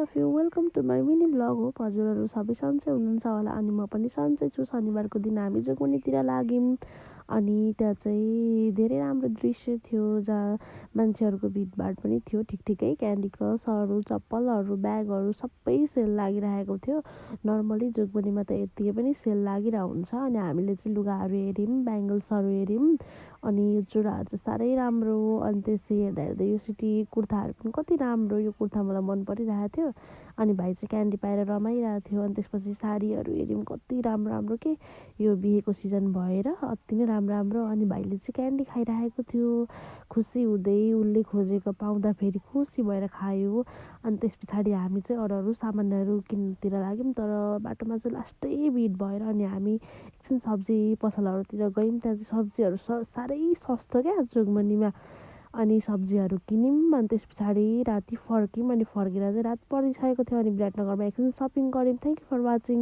Of you welcome to my mini blog हो। हजुरहरू सबै सन्चै हुनुहुन्छ होला अनि म पनि सन्चै छु। शनिबारको दिन हामी जोगबनीतिर लाग्यौँ अनि त्यहाँ चाहिँ धेरै राम्रो दृश्य थियो जहाँ मान्छेहरूको भिडभाड पनि थियो ठिकै क्यान्डी क्रसहरू चप्पलहरू ब्यागहरू सबै सेल लागिरहेको थियो। नर्मली जोगबनीमा त यत्तिकै पनि सेल लागिरहेको हुन्छ अनि हामीले चाहिँ लुगाहरू हेऱ्यौँ ब्याङ्गल्सहरू हेऱ्यौँ अनि यो चुराहरू चाहिँ साह्रै राम्रो। अनि त्यसै हेर्दा हेर्दै यो सिटी कुर्ताहरू पनि कति राम्रो, यो कुर्ता मलाई मन परिरहेको थियो अनि भाइ चाहिँ क्यान्डी पाएर रमाइरहेको थियो। अनि त्यसपछि साडीहरू हेऱ्यौँ कति राम्रो राम्रो के यो बिहेको सिजन भएर अति नै राम्रो राम्रो। अनि भाइले चाहिँ क्यान्डी खाइरहेको थियो खुसी हुँदै, उसले खोजेको पाउँदाखेरि खुसी भएर खायो। अनि त्यस पछाडि हामी चाहिँ अरू सामानहरू किन्नुतिर लाग्यौँ तर बाटोमा चाहिँ लास्टै भिड भएर अनि हामी एकछिन सब्जी पसलहरूतिर गयौँ। त्यहाँ चाहिँ सब्जीहरू साह्रै सस्तो क्या जोगबनीमा। अनि सब्जीहरू किन्यौँ अनि त्यस पछाडि राति फर्क्यौँ अनि फर्केर चाहिँ रात परिसकेको थियो अनि विराटनगरमा एकछिन सपिङ गऱ्यौँ। Thank you for watching.